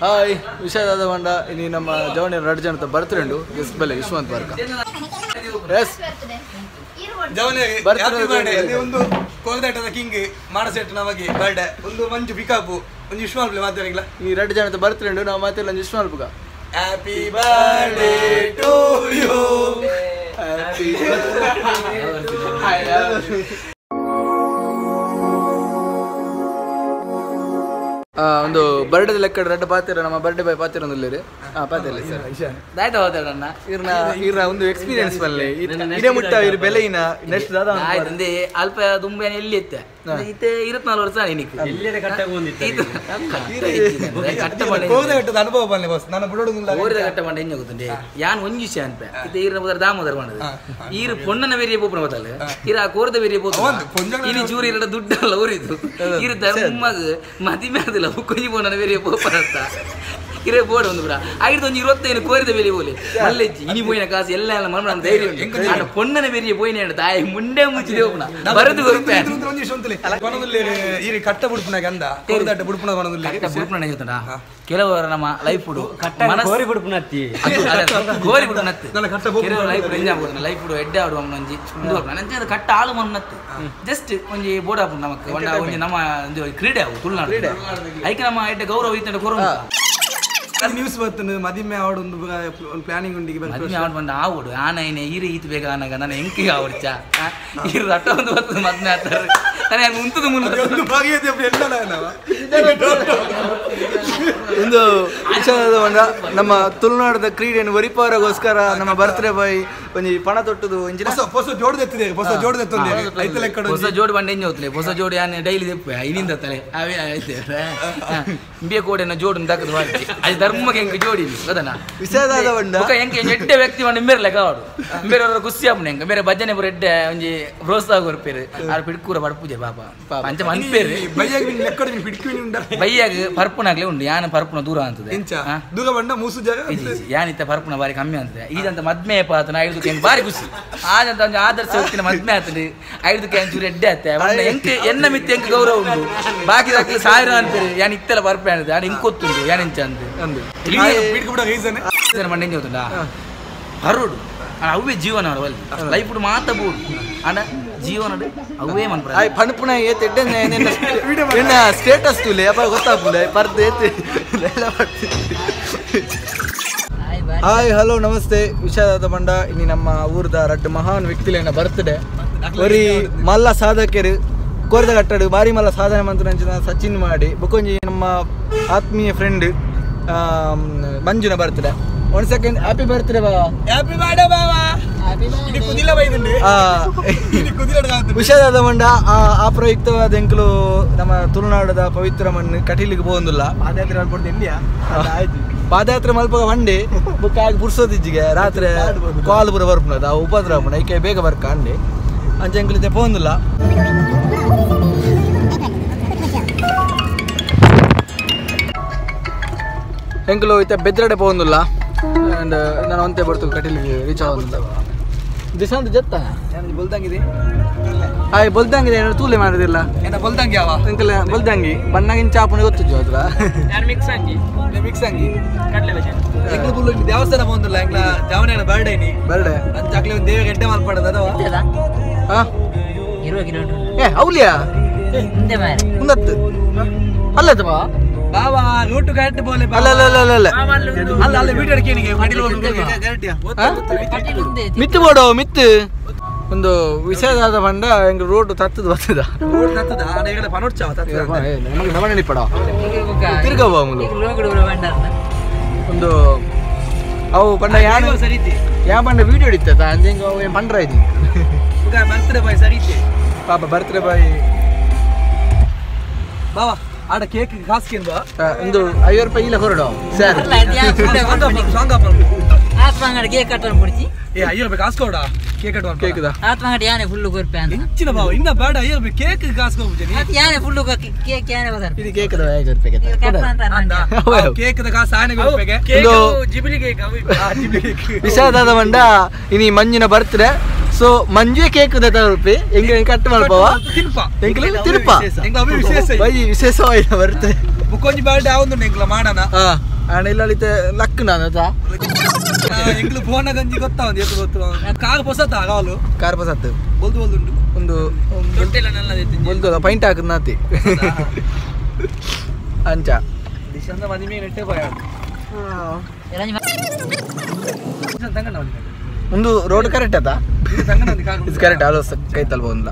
Hi ವಿಷಯದಾದ ಬಂಡ ಇನಿ ನಮ್ಮ ಜವಣಿ ರಡ್ ಜನ ಬರ್ತುಂಡು ಎಸ್ ಬೆಲೆ ಯಶವಂತ್ ವರ್ಕ ಎಸ್ ಜವಣಿ ಬರ್ತ್ಡೇ ಒಂದು ಕೋಲ್ದಾಟದ ಕಿಂಗ್ ಮಾಡಸೆಟ್ ನಮಗೆ ಬರ್ಡೇ ಒಂದು ಮಂಜು ಪಿಕಪ್ ಒಂದು ವಿಶ್ವಾಲ್ಪಲೆ ಮಾತಾಡಿಲ್ಲ ಈ ರಡ್ ಜನ ಬರ್ತುಂಡು ನಾವು ಮಾತಾಡಲ್ಲ ವಿಶ್ವಾಲ್ಪಗ happy birthday to you happy birthday. ಒಂದು ಬರ್ಡೇ ಲೆಕ್ಕ ರಡ್ಡ ಪಾತಿರ ನಮ್ಮ ಬರ್ಡೇ ಬಾಯ್ ಪಾತಿರ ಒಂದು ಹಾ ಪಾತಿರಲ್ಲ ಸರ್ ದಾಯ್ತ ಹೋದಣ್ಣ ಇರ್ನ ಇರ್ನ ಒಂದು ಎಕ್ಸ್ಪೀರಿಯನ್ಸ್ ಬಲ್ಲೆ ಇದೇ ಮುಟ್ಟ ಇರ್ ಬೆಲೆಯಿನ ನೆಕ್ಸ್ಟ್ ದಾದಾ ಆಯ್ತು ಅಂದೆ ಅಲ್ಪ ದುಂಬೆ ಎಲ್ಲಿ ಇತ್ತೆ ಇತ್ತೆ 24 ವರ್ಷ ನಿನಗೆ ಕೋದ ಕಟ್ಟದ ಅನುಭವ ಬಲ್ಲೆ ಬಾಸ್ ನಾನು ಬಿಡೋದಿಲ್ಲ ಕೋರಿದ ಕಟ್ಟ ಮಂಡ ಎಂಜ ಗೊತ್ತುಂಡೆ ಯಾನ್ ಒಂಜಿ ವಿಷಯ ಅನ್ಪೆ ಇತ್ತೆ ಈರ್ನ ಬದರ ದಾಮೋದರ ಮಾಡದು ಈರು ಪೊಣ್ಣನ ಬೇರೆ ಪೋಪುನ ಬದಲು ಈರ ಆ ಕೋರದ ಬೇರೆ ಪೋಪು ಇನಿ ಚೂರು ಇರಡ ದುಡ್ಡಲ್ಲ ಊರಿದು ಇರು ಧರ್ಮಗ್ ಮದಿಮೆ ಆದಿಲ್ಲ ಕೊಯ್ಯಿ ಪೊಣ್ಣನ ಬೇರೆ ಪೋಪನತ್ತ ಇರೇ ಬೋರ್ಡ್ ಒಂದು ಪುರ ಐದು ಒಂಜಿ 25 ಕೋರಿದ ಬೇರೆ ಬೋಲೆ ಮಲ್ಲೆಜ್ಜಿ ಇನಿ ಪೋಯಿನ ಕಾಸು ಎಲ್ಲ ಎಲ್ಲ ಮನ ಧೈರ್ಯ ಉಂಟು ಪೊಣ್ಣನ ಬೇರೆ ಪೋಯಿನ ತಾಯಿ ಮುಂಡೆ ಮುಚ್ಚಿ ದೇವಪುನ ಬರೆದು ಕೊರ್ಪೆ ಈ ಕಟ್ಟ ಬುಡ್ಪುನ ಗಂಧ ಕೋರಿದಾಟ ಬುಡ್ಪುನ ಬನದುಲ್ಲ ಕಟ್ಟ ಬುಡ್ಪುನ ಗೊತ್ತುಂಟಾ ಕೆಲವರು ನಮ್ಮ ಲೈಫ್ ಕೋರಿ ಬುಡ್ಪುನತ್ತಿ ಕೋರಿ ಬುಡ್ಪುನತ್ತಿ ಕೆಲವರು ಲೈಫ್ ಎಂಜಾಯ್ ಆಗುದು ಲೈಫ್ ಎಡ್ಡೆ ಆಡುವ ಒಂಜಿ ನಂಚೆ ಅದು ಕಟ್ಟ ಆಳು ಮನ್ನತ್ತು ಜಸ್ಟ್ ಒಂಜಿ ಬೋರ್ಡ್ ಆಪುಂಡು ನಮಕ್ ಒಂಜಿ ನಮ್ಮ ಒಂದು ಕ್ರೀಡೆ ಅವು ತುಳುನಾಡು ಐಕೆ ನಮ್ಮ ಎಡ್ಡೆ ಗೌರವ ಇತ್ತಂಡ ಕೊರೊಂಡು ನ್ಯೂಸ್ ಬರ್ತದೆ ಮದಿಮೆ ಆವಡು ಒಂದು ಪ್ಲಾನಿಂಗ್ ಉಂಡಿಗೆ ಮದಿಮೆ ಆವಡು ಬಂದು ಆವಡು ಆನ ಐನೆ ಈರು ಈತು ಬೇಗ ಆನಾಗ ನಾನು ಎಂಕಿಗೆ ಆವಡ್ಚ ಈರು ರಟ್ಟ ಒಂದು ಬರ್ತದೆ ಮದ್ಮೆ ಆತಾರೆ ನಾನು ಉಂತದ ಮುನ್ನ ಒಂದು ವಿಷಯದ ಬಂಡ ನಮ್ಮ ತುಳುನಾಡದ ಕ್ರೀಡೆಯನ್ನು ಒರಿಪಾರಗೋಸ್ಕರ ನಮ್ಮ ಬರ್ತ್ಡೇ ಬಾಯ್ ಒಂಜಿ ಪಣ ತೊಟ್ಟುದು ಒಂಜಿ ಹೊಸ ಜೋಡು ತೆತ್ತಿದೆ ಹೊಸ ಜೋಡು ತೆತ್ತೊಂದು ಐತ ಲೆಕ್ಕ ಹೊಸ ಜೋಡು ಬಂಡ ಎಂಜ ಹೋಗ್ತಲೆ ಹೊಸ ಜೋಡು ಯಾನೆ ಡೈಲಿ ತೆಪ್ಪೆ ಇನ್ನಿಂದ ತಲೆ ಅವೇ ಐತೆ ಇಂಬಿಯ ಕೋಡೆನ ಜೋಡು ದಕ್ಕದು ಮಾಡ್ತಿ ಅದು ಧರ್ಮಕ್ಕೆ ಎಂಕ್ ಜೋಡಿ ಗೊತ್ತನಾ ವಿಷಯದಾದ ಬಂಡ ಬೊಕ ಎಂಕ್ ಎಡ್ಡೆ ವ್ಯಕ್ತಿ ಬಂಡ ಇಂಬೇರೆ ಲೆಕ್ಕ ಆವಡು ಇಂಬೇರೆ ಅವರ ಖುಷಿ ಆಪುಂಡು ಎಂಕ್ ಬೇರೆ ಭಜನೆ ಪೂರ ಎಡ್ಡೆ ಒಂಜಿ ಪ್ರೋತ್ಸಾಹ ಕೊರ್ಪೇರು ಆರು ಪಿಡ್ಕೂರ ಬಡ್ಪೂಜೆ ಪಾಪ ಅಂಚ ಮನ್ಪೇರು ಬೈಯಾಗ ಲೆಕ್ಕಡು ಪಿಡ್ಕುವಿನ ಉಂಡ ಬೈಯಾಗ ಪರ್ಪುನಾಗ್ಲೇ ಉಂಡು ಯಾನ ಪರ್ಪುನ ದೂರ ಅಂತದೆ ಎಂಚ ದೂರ ಬಂಡ ಮೂಸು ಜಾಗ ಯಾನಿತ್ತ ಪರ್ಪುನ ಬಾರಿ ಕಮ್ಮಿ ಅಂತದೆ ಈಜಂತ ಮದ್ಮೆ ಪಾತನ ಐದುಕ್ಕೆ ಹೆಂಗ್ ಬಾರಿ ಖುಷಿ ಆಜಂತ ಒಂಜಿ ಆದರ್ಶ ವ್ಯಕ್ತಿನ ಮದ್ಮೆ ಆತದೆ ಐದುಕ್ಕೆ ಅಂಚೂರು ಎಡ್ಡೆ ಆತೆ ಎಂಕ್ ಎನ್ನ ಮಿತ್ತೆ ಎಂಕ್ ಗೌರವ ಉಂಟು ಬಾಕಿ ದಾಖಲೆ ಸಾವಿರ ಅಂತಾರೆ ಯಾನ್ ಇತ್ತೆಲ್ಲ ಪರ್ಪೆ ಅಂತದೆ ಆಡ ಇಂಕ್ ಗೊತ್ತುಂಟು ಯಾನ್ ಎಂಚ ಅಂದೆ ಮಂಡೆ ಎಂಚ ಗೊತ್ತುಂಟಾ ಹರುಡು ಅವೇ ಜೀವನ ಅಲ್ಲಿ ಲೈಫ್ ಮಾತ ಬೋಡು ಅಂಡ ಜೀವನ ಅವೇ ಮನ್ಪುರ ಆಯ್ ಪಣಪುಣ ಏತ್ ಎಡ್ಡೆ ಎನ್ನ ಸ್ಟೇಟಸ್ ತುಲೆ ಅಪ್ಪ ಗೊತ್ತಾಪುಂಡೆ ಪರ್ದು ಏತ್ ಹಾಯ್ ಹಲೋ ನಮಸ್ತೆ ವಿಷಯದಾದ ಬಂಡ ಇನಿ ನಮ್ಮ ಊರ್ದ ರಡ್ಡು ಮಹಾನ್ ವ್ಯಕ್ತಿಲೇನ ಬರ್ತ್ಡೇ ಒರಿ ಮಲ್ಲ ಸಾಧಕರು ಕೋರಿದ ಕಟ್ಟಡು ಬಾರಿ ಮಲ್ಲ ಸಾಧನೆ ಮಂತ್ರಂಚಿನ ಸಚಿನ್ ಮಾಡಿ ಬೊಕೊಂಜಿ ನಮ್ಮ ಆತ್ಮೀಯ ಫ್ರೆಂಡ್ ಮಂಜುನ birthday. One second happy birthday ಬಾವಾ ಹ್ಯಾಪಿ ಬರ್ತ್ಡೇ ಬಾವಾ ಇನಿ ಕುದಿಲ ಬೈದುಂಡು ಇನಿ ಕುದಿಲ ವಿಷಯದಾದ ಮಂಡ ಆ ಪ್ರಯುಕ್ತವಾದ ಎಂಕಲು ನಮ್ಮ ತುಳುನಾಡದ ಪವಿತ್ರ ಮಣ್ಣು ಕಟೀಲಿಗೆ ಪೋಂದುಲ್ಲ ಪಾದಯಾತ್ರೆ ಮಲ್ಪೊಡ್ದು ಇಂಡಿಯಾ ಆಯ್ತು ಪಾದಯಾತ್ರೆ ಮಲ್ಪಗ ಬಂಡೆ ಬುಕ್ ಆಗಿ ಪುರ್ಸೋದಿಜ್ಜಿಗೆ ರಾತ್ರಿ ಕಾಲು ಪೂರ ಬರ್ಪುನದ ಆ ಉಪದ್ರ ಆಪುಂಡು ಐಕೆ ಬೇಗ ಬರ್ಕ ಅಂಡೆ ಅಂಚೆ ಎಂಕಲು ಪೋಂದುಲ್ಲ. ಎಂಕಲು ಇತ್ತೆ ಬೆದ್ರಡೆ ಪೋಂದುಲ್ಲ ಆ್ಯಂಡ್ ನಾನು ಒಂತೆ ಬರ್ತು ಕಟೀಲಿಗೆ ರೀಚ್ ಆಗೋದಿಲ್ಲ ದಿಶಾಂತ್ ಜತ್ತ ಬೊಲ್ದಂಗಿದೆ ಹಾಯ್ ಬೊಲ್ದಂಗಿದೆ ಏನಾದ್ರು ತೂಲೆ ಮಾಡೋದಿಲ್ಲ ಏನ ಬೊಲ್ದಂಗಿ ಅವ ಅಂಕಲ್ ಬೊಲ್ದಂಗಿ ಬಣ್ಣಗಿನ ಚಾಪುನ ಗೊತ್ತು ಅದ್ರ ನಾನು ಮಿಕ್ಸ್ ಅಂಗಿ ಮಿಕ್ಸ್ ಅಂಗಿ ಕಡಲೆ ಬಜೆ ಎಂಕ್ಲ ಪುಲ್ಲು ದೇವಸ್ಥಾನ ಬಂದಿಲ್ಲ ಎಂಕ್ಲ ಜವನೇನ ಬರ್ಡೇ ನೀ ಬರ್ಡೇ ಅಂಚ ಅಕ್ಲೆ ಒಂದು ದೇವ ಗಂಟೆ ಮಲ್ಪಡದ ಅದವ ಹಾ 20 ಕಿಲೋಮೀಟರ್ ಏ ಅವಲಿಯಾ ಮುಂದೆ ಮಾರೆ ಮುಂದತ್ತು ಅಲ್ಲದ ಬಾ ಬಾವಾ ರೂಟ್ ಕರೆಕ್ಟ್ ಬೋಲೆ ಅಲ್ಲ ಅಲ್ಲ ಅಲ್ಲ ಅಲ್ಲ ಅಲ್ಲ ಅಲ್ಲ ವಿಡಿಯೋ ಕೇನಿಗೆ ಮಿತ್ತು ಬೋಡು ಮಿತ್ತು ಒಂದು ವಿಷಯದಾದ ಬಂಡ ಎಂಗ್ ರೋಡ್ ತತ್ತದ ಬರ್ತದ ರೋಡ್ ತತ್ತದ ಆನೆ ಈಗಡೆ ಪನೊಡ್ಚಾವ ತತ್ತದ ನಮಗೆ ನಮನೆ ನಿಪ್ಪಡ ತಿರ್ಗವ ಮುಲು ಒಂದು ಅವು ಪಂಡ ಯಾನು ಸರಿತಿ ಯಾ ಪಂಡ ವಿಡಿಯೋ ಹಿಡಿತ ಅಂಜೆಂಗ ಅವು ಏನು ಪಂಡ್ರ ಇದು ಬರ್ತ್ಡೇ ಬಾಯ್ ಸರಿತಿ ಪಾಪ ಬರ್ತ್ಡೇ ಬಾಯ್ ಬಾವಾ ಆಡ ಕೇಕ್ ಕಾಸ್ಕಿನ್ ಬಾ ಒಂದು 50 ರೂಪಾಯಿ ಇಲ್ಲ ಹೊರಡು ಸರ್ ಆತ್ಮಂಗಡ ಕೇಕ್ ಕಟ್ಟಲು ಪುಡಿಚಿ ಏ 50 ರೂಪಾಯಿ ಕಾಸು ಕೊಡ ಕೇಕ್ ಕಟ್ಟುವ ಕೇಕ್ the ಆತ್ಮಂಗಡ ಯಾನೆ ಫುಲ್ಲು ಕೊರ್ಪೆ ಅಂತ ಇಂಚಿನ ಬಾವ ಇನ್ನ ಬೇಡ 50 ರೂಪಾಯಿ ಕೇಕ್ ಕಾಸು ಕೊಡ್ತೀನಿ ಅದು ಯಾನೆ ಫುಲ್ಲು ಕೇಕ್ ಯಾನೆ ಬದರ್ ಇದು ಕೇಕ್ the 50 ರೂಪಾಯಿ ಕಟ್ ಅಂತ ಕೇಕ್ the ಕಾಸು ಆನೆ ರೂಪಾಯಿಗೆ ಒಂದು ಜಿಬಿಲಿ ಕೇಕ್ ಅವು ವಿಷಯದಾದ ಬಂಡ ಇನಿ ಮಂಜಿನ ಬರ್ತ್ಡೇ ಸೊ ಮಂಜು ಕೇಕ್ the ರೂಪಾಯಿ ಎಂಗೆ ಕಟ್ ಮಲ್ಪವ ತಿನ್ಪ ಎಂಕ್ಲ ತಿರುಪ ಎಂಕ್ಲ ಅವಿ ವಿಶೇಷ ಬೈ ವಿಶೇಷವಾಯಿನ ಬರ್ತ್ಡೇ ಬುಕ್ಕೊಂಜಿ ಬರ್ಡೇ ಆವೊಂದುಂಡು ಎಂಕ್ಲ ಮಾಡೋಣ. ಆಂಡ ಇಲ್ಲಳಿತೆ ಲಕ್ ನಾನು ಎಂಗ್ಲು ಫೋನ ಗಂಜಿ ಗೊತ್ತಾವಂದು ಎತ್ತು ಗೊತ್ತು ಕಾರ್ ಪೊಸತ್ತ ಕಾಲು ಕಾರ್ ಪೊಸತ್ತು ಬೊಲ್ದು ಬೊಲ್ದು ಉಂಟು ಒಂದು ಬೊಲ್ದು ಪೈಂಟ್ ಹಾಕುದು ನಾತಿ ಅಂಚ ದಿಶಾಂತ ಮದಿಮೆ ನೆಟ್ಟೆ ಭಯ ಒಂದು ರೋಡ್ ಕರೆಕ್ಟ್ ಆತಾ ಇದು ಕರೆಕ್ಟ್ ಆಲೋ ಕೈತಲ್ ಬಂದ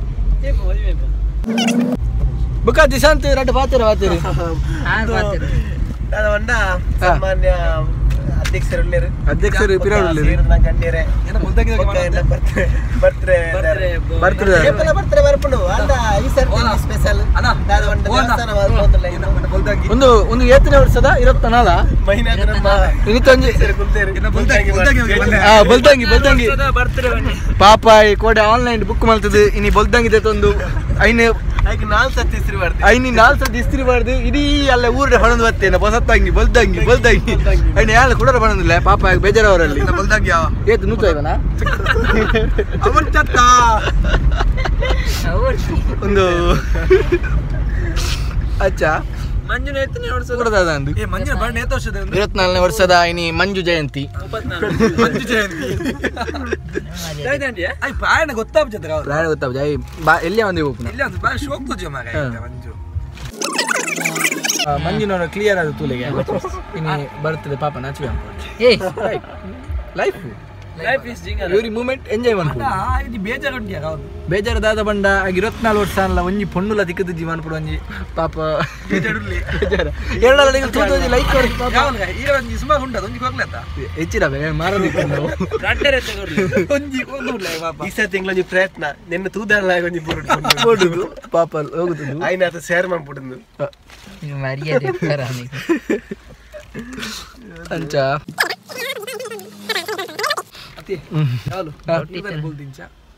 ಬುಕ್ಕ ದಿಶಾಂತ್ ರಡ್ಡು ಪಾತಿರ ಪಾತಿರಿ ಸನ್ಮಾನ್ಯ ಅಧ್ಯಕ್ಷರು ಅಧ್ಯಕ್ಷರು ಪಿರಾಡುಲ್ಲೇರು ಬರ್ತ್ರೆ ಬರ್ತ್ರೆ ಬರ್ಪುಂಡು ಅಂಡ ಈ ಸರ್ತಿ ಸ್ಪೆಷಲ್ ಒಂದು ಒಂದು ಏತನೇ ವರ್ಷದ 24 ಇನ್ನೊಂದು ಬಲ್ತಂಗಿ ಬಲ್ತಂಗಿ ಪಾಪ ಈ ಕೋಡೆ ಆನ್ಲೈನ್ ಬುಕ್ ಮಾಡ್ತದೆ ಇನಿ ಬಲ್ತಂಗಿ ತಂದು ಐನೆ ಐನಿ ನಾಲ್ ಸತಿ ಇಸ್ತ್ರಿ ಬಾರ್ದು ಇಡೀ ಅಲ್ಲ ಊರ ಬಣಂದು ಬರ್ತೇನೆ ಬಸತ್ತಂಗಿ ಬಲ್ದಂಗಿ ಬಲ್ದಂಗಿ ಐನ ಯಾರು ಕೂಡ ಬಣಂದಿಲ್ಲ ಪಾಪ ಬೇಜಾರವರಲ್ಲಿ ಬಲ್ದಂಗಿ ಏತು ನೂತ ಇವನ ಒಂದು ಅಚ್ಚಾ 24ನೇ ವರ್ಷದ ಇನಿ ಮಂಜು ಜಯಂತಿ ಮಂಜು ಜಯಂತಿ ಪ್ರಾಯಣ ಗೊತ್ತಾಗ್ತದೆ ಪ್ರಾಯಣ ಗೊತ್ತಾಗ್ತದೆ ಎಲ್ಲಿ ಒಂದು ಮಂಜು ಮಂಜಿನ ಕ್ಲಿಯರ್ ಆದ ತೂಲೆಗೆ ಇನಿ ಬರ್ತದೆ ಪಾಪ ನಾಚುವೆ ಲೈಫ್ ಇವ್ರಿ ಮೂಮೆಂಟ್ ಎಂಜಾಯ್ ಮಾಡ್ಬೋದು ಬೇಜಾರದಾದ ಬಂಡ ಆಗ 24 ವರ್ಷ ಅಲ್ಲ ಒಂಜಿ ಪೊಣ್ಣುಲ ದಿಕ್ಕದ ಜೀವನ ಪಡು ಒಂಜಿ ಪಾಪ ಲೈಕ್ ಹೆಚ್ಚಿರವೆ ಈ ಸತಿ ತಿಂಗಳೊಂಜಿ ಪ್ರಯತ್ನ ನಿನ್ನ ತೂದಲ್ಲ ಒಂಜಿ ಪೋಡುದು ಪಾಪ ಹೋಗುತ್ತದೆ ಆಯ್ನಾತ ಶೇರ್ ಮಾಡ್ಬಿಡುದು ಅಂಚ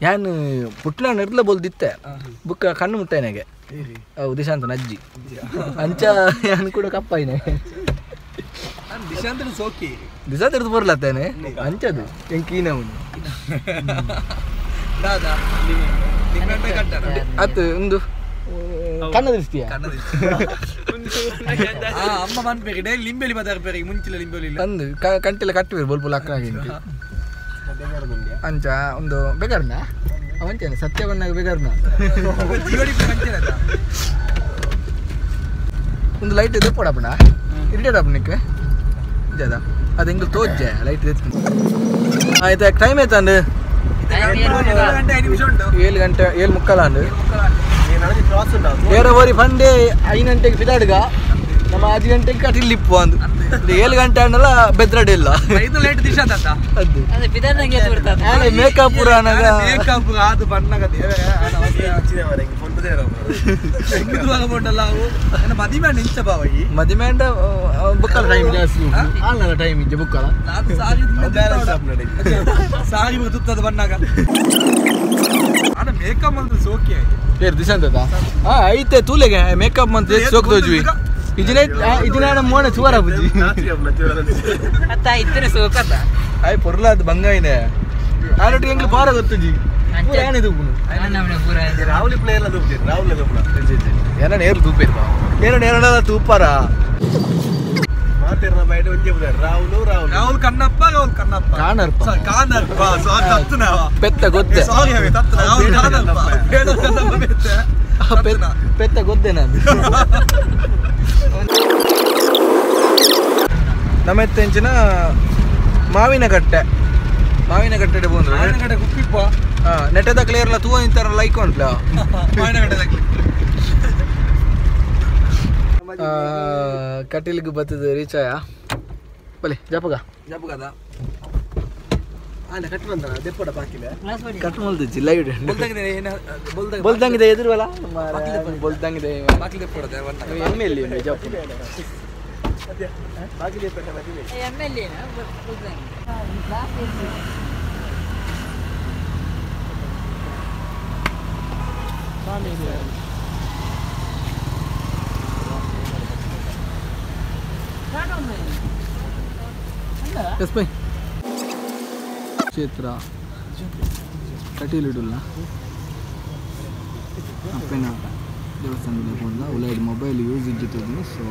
ಯಾನ್ ಪುಟ್ಲ ನೆರ್ಲ ಬೋಲ್ದಿತ್ತೆ ಬುಕ್ಕ ಕಣ್ಣು ಮುಟ್ಟಾಯನಾಗೆ ದಿಶಾಂತನ ಅಜ್ಜಿ ಅಂಚ ಯಾನ್ ಕೂಡ ಕಪ್ಪಾಯಿನೆ ದಿಶಾಂತನ ಸೋಕಿ ದಿಶಾಂತ ಹಿಡಿದು ಬರ್ಲತ್ತೇನೆ ಅಂಚದು ಎಂಕೀನ ಅವನು ಅತ್ತು ಒಂದು ಕಣ್ಣ ದೃಷ್ಟಿಯ ಅಮ್ಮ ಮನ್ಪೇರಿ ಡೈಲಿ ಲಿಂಬೆಲಿ ಬದಾರ್ಪೇರಿ ಮುಂಚಿಲ ಲಿಂಬೆಲಿ ಅಂದು ಕಂಟೆಲ್ಲ ಕಟ್ಟುವೆ ಬೋಲ್ಪುಲ್ ಅಕ್ಕ ಅಂಚ ಒಂದು ಬೇಗಾರ್ನ ಅವಂಚೇನೆ ಸತ್ಯ ಬಂದಾಗ ಬೇಗಾರ್ನ ಒಂದು ಲೈಟ್ ಇದೆ ಪೋಡಪ್ಪಣ ಇರಿಟೇಟ್ ಅಪ್ಪನಿಕ್ಕೆ ಜದ ಅದು ಹಿಂಗೆ ತೋಜ್ಜೆ ಲೈಟ್ ಇದೆ ಆಯ್ತಾ ಟೈಮ್ ಆಯ್ತಂದು 7 ಗಂಟೆ 7:45 ಅಂಡು ಏರ ಓರಿ ಫಂಡೆ 5 ಗಂಟೆಗೆ ಫಿದಾಡ್ಗ ನಮ್ಮ 5 ಗಂಟೆಗೆ ಕಟಿಲ್ ಇಪ್ಪು ಅಂದು 7 ಗಂಟೆ ಅನ್ನಲ್ಲ ಬೆದ್ರಡೆ ಇಲ್ಲ ಮೇಕಪ್ ಮೇಕಪ್ ಅದು ಬಣ್ಣಗ ಮದಿಮೆಂಡ ಬುಕ್ಕಲ ಟೈಮ್ ಜಾಸ್ತಿ ಆಲ್ನಲ್ಲ ಟೈಮ್ ಇಜ್ಜೆ ಬುಕ್ಕಲ ಸಾರಿ ತುತ್ತದ ಬಣ್ಣಗ ಮೇಕಪ್ ಅಂತ ಸೋಕಿ ಏರ್ ದಿಶಾಂತ ಹಾ ಐತೆ ತೂಲೆಗೆ ಮೇಕಪ್ ಅಂತ ಸೋಕ್ ತೋಜ್ವಿ ಇಜಿನ ಇಜಿನ ಮೋನೆ ಸುವರ ಬುಜ್ಜಿ ಅತ್ತ ಇತ್ತನೆ ಸೋಕತ ಆಯ್ ಪೊರ್ಲಾದ ಬಂಗಾಯಿನೆ ಆನೊಟ್ಟಿಗೆ ಎಂಗ್ಲು ಪಾರ ಗೊತ್ತುಜಿ ಪೂರ ಏನೇ ತೂಪುನು ಪೂರ ರಾಹುಲ್ ಪ್ಲೇಯರ್ ತೂಪು ರಾಹುಲ್ ತೂಪುನ ಏನ ನೇರು ತೂಪೇರು ಏನ ನೇರಣ ತೂಪಾರ ಮಾತೇರ್ನ ಬೈಟ್ ಒಂಜೆ ಬುದಾರ್ ರಾಹುಲ್ ರಾಹುಲ್ ರಾಹುಲ್ ಕಣ್ಣಪ್ಪ ರಾಹುಲ್ ಕಣ್ಣಪ್ಪ ಕಾನರ್ಪ ಕಾನರ್ಪ ಸಾರಿ ತತ್ತನವ ಪೆತ್ತ ಗೊತ್ತೆ ಸಾರಿ ಅವೆ ತತ್ತನ ರಾಹುಲ್ ಕಾನರ್ಪ ಬೇಡ ಕಣ್ಣಪ್ಪ ಪೆತ್ತ ಪೆತ್ತ ಗೊತ್ತೆ ನಾನು ನಮ್ಮೆತ್ತೆಂಚಿನ ಮಾವಿನ ಕಟ್ಟೆ ಮಾವಿನ ಕಟ್ಟೆ ಬಂದ್ರು ಮಾವಿನ ಕಟ್ಟೆ ಕುಪ್ಪಿಪ್ಪ ಹಾ ನೆಟ್ಟದ ಕ್ಲಿಯರ್ಲ ತೂ ಇಂತರ ಲೈಕ್ ಉಂಟ್ಲ ಮಾವಿನ ಕಟ್ಟೆ ಕಟೀಲ್ಗೆ ಬರ್ತದೆ ರೀಚಾಯ ಬಲೆ ಜಪಗ ಜಪಗದ ಕಟ್ ಬಂದ ದೆಪ್ಪಡ ಬಾಕಿಲೆ ಕಟ್ ಮಲ್ದಿಜ್ಜಿ ಲೈವ್ ಬೊಲ್ದಂಗಿದೆ ಎದುರುವಲ್ಲ ಬೊಲ್ದಂಗಿದೆ ಬಾಕಿಲೆ ದೆಪ್ಪಡ ಎಮ್ ಎಲ್ ಎ ಜಪ ಎಮ್ ಎಲ್ ಎ ಎಸ್ ಬೈ ಕ್ಷೇತ್ರ ಕಟೀಲಿಡುಲ್ಲ ಅಪ್ಪನ ದೇವಸ್ಥಾನದ ಪೋಂಡ ಉಲೈಡ್ ಮೊಬೈಲ್ ಯೂಸ್ ಇಜ್ಜಿತ್ತು ಸೊ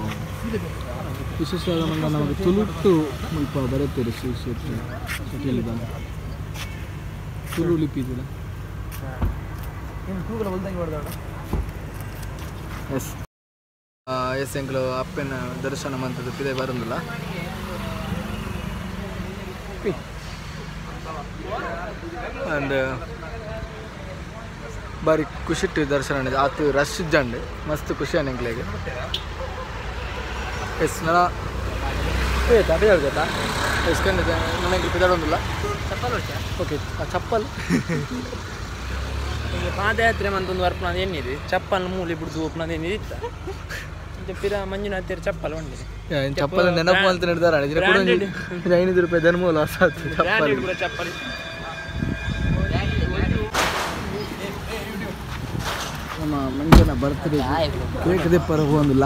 ವಿಶೇಷವಾದ ಮಂಡ ನಮಗೆ ತುಳುಟ್ಟು ಮುಲ್ಪ ಬರೆತೇರು ಶ್ರೀ ಕ್ಷೇತ್ರ ಕಟೀಲುದ ತುಳು ಲಿಪಿ ಇದೆಲ್ಲ. ಎಸ್ ಎಸ್ ಎಂಕ್ಲು ಅಪ್ಪನ ದರ್ಶನ ಮಂತದ್ದು ಪಿದೆ ಬರಂದಿಲ್ಲ. ಆ್ಯಂಡ್ ಬಾರಿ ಖುಷಿಟ್ಟು ದರ್ಶನ ಆತು ರಶ್ ಇಜ್ಜಂಡು ಮಸ್ತ್ ಖುಷಿ ಎಂಕ್ಲೆಗ್. ಎಸ್ ನನ್ನ ಅದೇ ಹೇಳ್ಬೇಕಾ ಎಸ್ ಖಂಡಿತ ನನಗೆ ಪಿದಾಡೊಂದಿಲ್ಲ. ಓಕೆ ಚಪ್ಪಲ್ ಪಾದಯಾತ್ರೆ ಮಂತೊಂದು ವರ್ಪಣದ ಎನ್ನಿದೆ ಚಪ್ಪಲ್ ಮೂಲಿ ಬಿಡ್ದು ಓಪನದ ಎನ್ನಿದೆ ಇತ್ತ ಪಿರ ಮಂಜುನಾಥರ ಚಪ್ಪಲ್ ಉಂಡೆ ಚಪ್ಪಲ್ ನೆನಪು ಅಂತ ಹಿಡ್ದಾರ 5 ರೂಪಾಯಿ ಧರ್ಮ ಲಾಸ್ ಆಯ್ತು ಚಪ್ಪಲ್ ಚಪ್ಪಲ್. ನಮ್ಮ ಮಂಜನ ಬರ್ತ್ಡೇ ಕೇಕ್ ದೆಪ್ಪರ ಹೋಗಂದಿಲ್ಲ.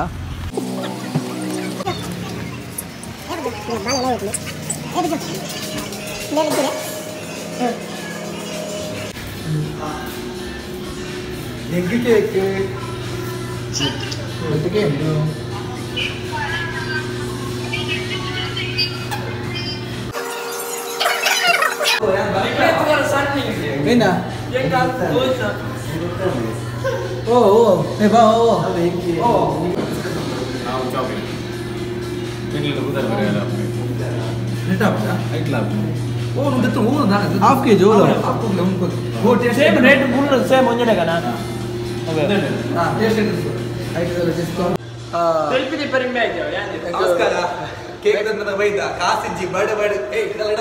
Egg cake ಓ ಓ ಏ ಬಾ ಓ ಓ ಹಾಫ್ ಕೆಜಿ ಓ ಸೇಮ್ ರೇಟ್ ಮೂರು ಸೇಮ್ ಒಂಜನೆ ಕಣ. ನಮಸ್ಕಾರ. ಕೇಕ್ ತಂದ ಬೈದ ಕಾಸಿಜ್ಜಿ ಬರ್ಡೆ ಬರ್ಡೆ ಏ ಇದೆಲ್ಲ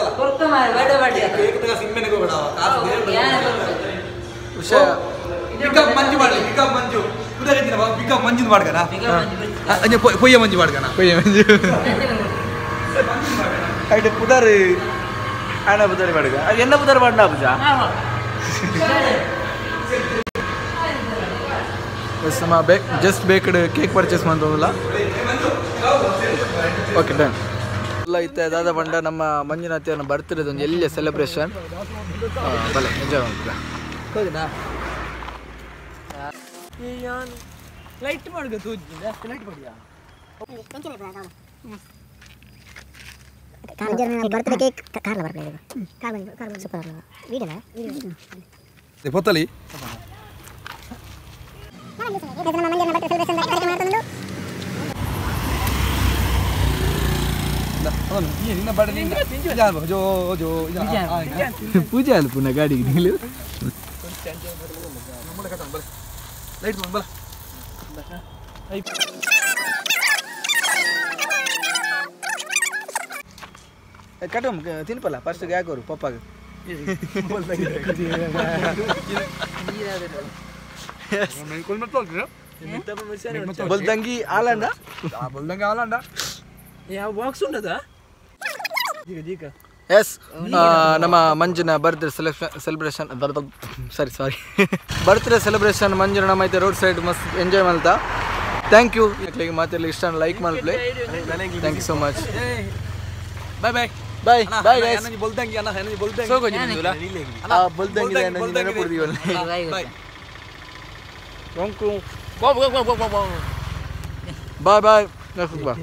ಇಡಲ್ಲ ಕೇಕ್ ತಗ ಸಿಮ್ಮೆನೆ ಹೋಗೋಣ ಕಾಸು ಪಿಕಪ್ ಮಂಜು ಮಾಡಲಿ. ಪಿಕಪ್ ಮಂಜು ಕುದರಿದ್ದಿನ ಪಿಕಪ್ ಮಂಜು ಮಾಡ್ಕನ ಅಂಜೆ ಪೊಯ್ಯ ಮಂಜು ಮಾಡ್ಕನ ಪೊಯ್ಯ ಮಂಜು ಐಟ ಪುದರ್ ಆನ ಪುದರ್ ಮಾಡ್ಕ ಅದು ಎನ್ನ ಪುದರ್ ಮಾಡ್ನ ಪೂಜಾ. ಎಸ್ ನಮ್ಮ ಜಸ್ಟ್ ಬೇಕಡ್ ಕೇಕ್ ಪರ್ಚೇಸ್ ಮಾಡ್ತದಲ್ಲ. ಓಕೆ ಡನ್ ಎಲ್ಲ ಇತ್ತೆ ದಾದ ಬಂಡ ನಮ್ಮ ಮಂಜುನಾಥಿಯವ್ರನ್ನ ಬರ್ತಿರೋದು ಒಂದು ಎಲ್ಲಿಯ ಸೆಲೆಬ್ರೇಷನ್ ಬಲೆ ಎಂಜಾಯ್ ಮಾಡ್ತೀರಾ. ಲೈಟ್ ಮಾಡ್ಕ ಲೈಟ್ ಮಾಡಿಯಾ ಪೊತ್ತಲಿ ಪೂಜೆ ಅಲ್ಲ ಪುನಃ ಗಾಡಿಗೆ ನೀಲು ಕಟ್ಟು ತಿನ್ಪಲ್ಲ ಫಸ್ಟ್ ಯಾಕೋರು ಪಪ್ಪಾಗ ಬಲ್ದಂಗಿ ಆಲಂಡ ಬಲ್ದಂಗಿ ಆಲಂಡ ಯಾವ ಬಾಕ್ಸ್ ಉಂಟದಾ ಎಸ್ ನಮ್ಮ ಮಂಜುನ birthday celebration sorry sorry birthday celebration ಮಂಜುನ ನಮ್ಮ ಐತೆ ರೋಡ್ ಸೈಡ್ ಮಸ್ತ್ ಎಂಜಾಯ್ ಮಾಡ್ತಾ. Thank you ಮಾತೆಲ್ಲ ಇಷ್ಟ ಲೈಕ್ ಮಾಡ್ಪ್ಲೆ. Thank you so much. Bye bye bye bye guys. ಬಲ್ದಂಗಿ ಅಣ್ಣ ಬಲ್ದಂಗಿ ಆ ಬಲ್ದಂಗಿ ನೆನಪುಡ್ದಿವಲ್ಲ. Bye bye bye. Bye.